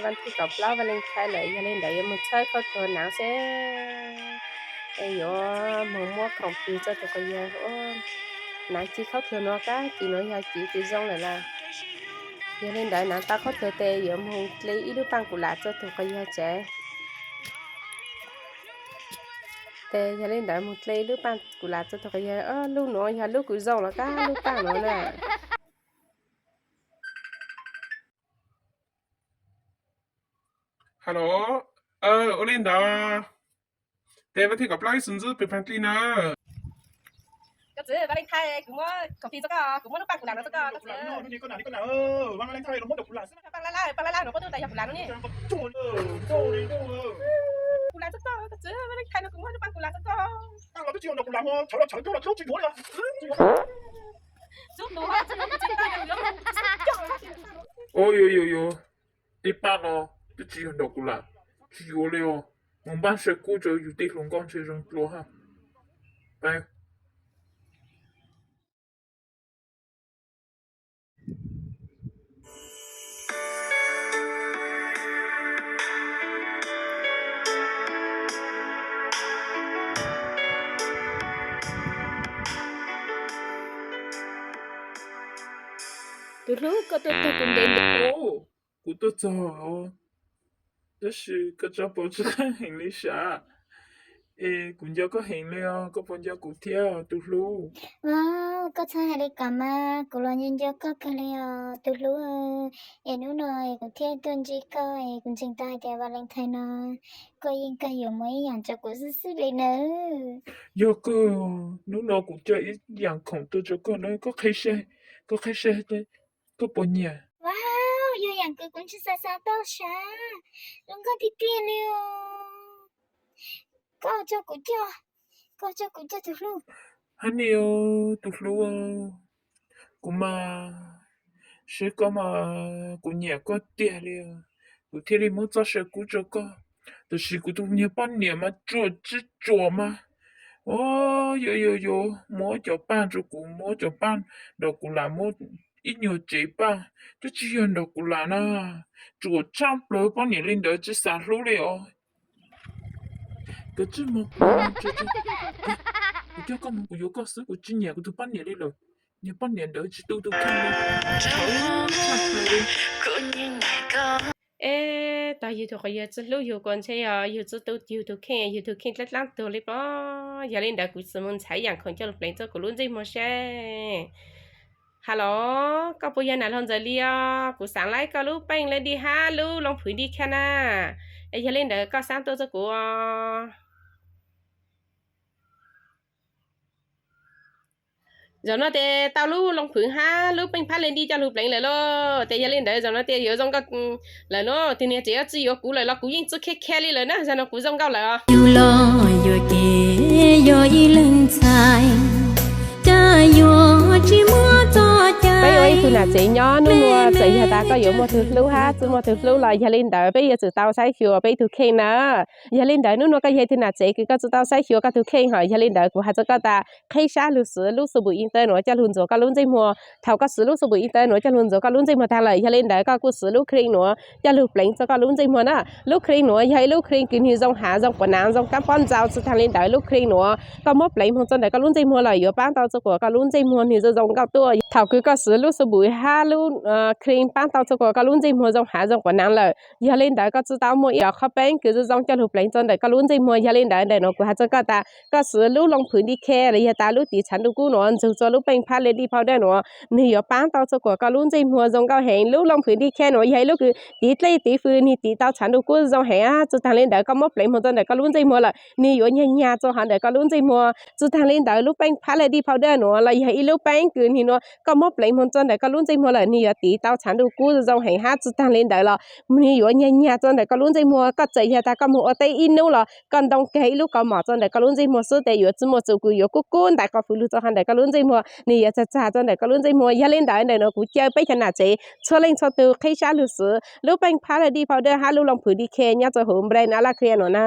Thib kaum plaub Valentine lawm, yog li ntawd yuav mus txhawb khaub dluag hnav seb, es yuav mus muab khoom plig rau tus quas yawg. Hnav ci khaub dluag no kab ci nuav yog ci tsis zoo lawm lauj. Yog li ntawd hnav tau khaub dluag tes yuav mus dle ib lub paaj kuv lam rau tus quas yawg tsev. Ces yog li ntawd mus dle ib lub paaj kuv lam rau tus quas yawg. Lub nuav yog lub kuv zoo los kab lub paaj nuav na. Hello, ua li ntawd, tes Valentine kaum plaub ib xus ntxwb pes phaag dlij na. Koj txiv, Valentine kuv muab khoom plig rau koj, kuv muab lub paaj kuv lam no rau koj, koj txiv. Paaj laj laj, paaj laj laj no puab tub tas yog kuv lam no ne. Kuv lam rau koj, koj txiv, Valentine no kuv muab lub paaj kuv lam rau koj. Ua yuav yuav yuav, tej paaj no twb tsis yog nraum kuv lam, tsis yuav li os. Mus npaj saw kub rau yus tej hluas nkauj ntshe zoo dua hab. Tus hlub, koj tuaj tag kuv ntev ntev. Kuv tuaj txog, tab sis koj tso pauv tsis qab heev li sav. Es kuv nco koj heev li os, koj puas nco kuv thiab tus hlub? Koj txhob hais li ko mas, kuv los nco nco koj kawg li os tus hlub. Es hnub no es kuv thiaj tuaj ntsib koj, es kuv ntseeg tau hais tias Valentine no koj yeej kawg yuav muab ib yaam rau kuv xwb xwb li nawb. Yog kawg, hnub no kuv coj ib yaam khoom tuaj rau koj na, koj qhib saib, koj qhib saib koj puas nyiam. Wow, yog yaam kws kuv tsis xav xav tau sav, zoo nkauj tiag tiag li os. Koj tso kuv coj, koj tso kuv coj tus hlub. Hab ni os tus hlub, kuv mas saib koj mas kuv nyiam koj tiag li, kuv thiaj li muab txoj saw kub rau koj. Tab sis kuv tus niag poj niam mas ruam tsis ruam mas, o, yuav yuav yuav muab cov paaj rau kuv, muab cov paaj nraum kuv lam, muab ib nyuag tsev paaj, twb tsis yog nraum kuv lam na, ruam tshaj plaws, poj niam li ntawd tsis xav hlub li os. Koj tsis moog, kuv coj koj moog kuv yuav koj xwb, kuv tsis nyiam kuv tus poj niam li lawm. Niag poj niam ntawd tsis tu tus kheej li. Eb, tog yug tug quas yawg tsi hlub yug kuas ntshe yog yug tsi tu yug tug kheej, yug tug kheej dlaab dlaab tuag li pob. Yog li ntawd kuv tsi moog ntxhais yaam khoom coj lug pleev rua kuv lub ntsej muag seb. Hello, koj puas yog nam laug Ntxawm Lis os? Kuv xaav laib koj lub peej lej dij hab lub looj phwv dij khaj na. Es yog li ntawd koj xaav tuaj rua kuv os. Zaum no tes tau lub looj phwv hab lub peej phab lej dij coj lug pleev lawm lauj. Tes yog li ntawd zaum no tes yuav zoo nkauj lawm nuav. Tus niag tsev yuav tsi yuav kuv lawm los kuv yeej tsi khev khev li lawm na, zaum no kuv zoo nkauj lawm os. Yug los yuav kev yog ib leeg ntxhais, cas yuav tsis muaj txoj cai. Peb ua ib tug nam tsev nyob nub nua txawm yog tas koj yuav muaj tug hlub hab tsi muaj tug hlub los yog li ntawd peb yuav tsum tau saib xyuas peb ib tug kheej na. Yog li ntawd nub nua koj yog ib tug nam tsev kws koj tsi tau saib xyuas koj tug kheej hos, yog li ntawd kuv has rua koj tas qheb sab lug siv lub xu npum internet nuav coj lug ntxuav koj lub ntsej muag. Thaum koj siv lub xu npum internet nuav coj lug ntxuav koj lub ntsej muag taag lawm, yog li ntawd koj kuj siv lub cream nuav coj lug pleev rua koj lub ntsej muag na. Lub cream nuav yog ib lub cream kws nwg zoo hav zoo quav nav zoo kaab pob ntxau, tsi taag li ntawd lub cream nuav koj muab pleev moog rua ntawm koj lub ntsej muag lawm yuav paab tau rua kuas koj lub ntsej muag nwg zoo zoo nkauj tuaj. Thaum kws koj siv lub xu npum hab lub cream paab tau rua kuas koj lub ntsej muag zoo hav zoo quav nav lawm, yog li ntawd koj tsi tau muaj ib qho peeb kws zoo zoo coj lug pleev rua ntawm koj lub ntsej muag. Yog li ntawd ntawm nuav kuv has rua koj tas koj siv lub looj phwv dij khaj los yog tas lub tiv tshav ntuj kub nuav ntxug rua lub peej phab lej dij powder nuav, nwg yuav paab tau rua kuas koj lub ntsej muag zoo nkauj heev. Lub looj phwv dij khaj nuav yog ib lub kws tiv dlej tiv fwm, nwg tiv tau tshav ntuj kub zoo heev. Tsi taag li ntawd koj muab pleev moog rua ntawm koj lub ntsej muag lawm nwg yuav nyag nyag rua hov ntawm koj lub ntsej muag. Tsi taag li ntawd lub peej phab lej dij powder nuav los yog ib lub peeb kws nwg nuav koj muab pleev moog rua ntawm koj lub ntsej muag lawm nwg yuav tiv tau tshav ntuj kub zoo heev hab. Tsi taag li ntawd los nwg yuav nyag nyag rua ntawm koj lub ntsej muag. Koj txawm yog tas koj moog ua teb ib nub los koj ntoo kag ib lub kaus mom rua ntawm koj lub ntsej muag xwb tes yuav tsi muaj txug kws yuav kub kub ntais qhov fwm lug rua hov ntawm koj lub ntsej muag, nwg yuav txag txag rua ntawm koj lub ntsej muag. Yog li ntawd ntawm nuav kuv caw peb cov nam tsev txhua leej txhua tug qheb sab lug siv lub peej phab lej dij powder hab lub looj phwv dij khaj nyob rua huv brand Ala Clear nuav na.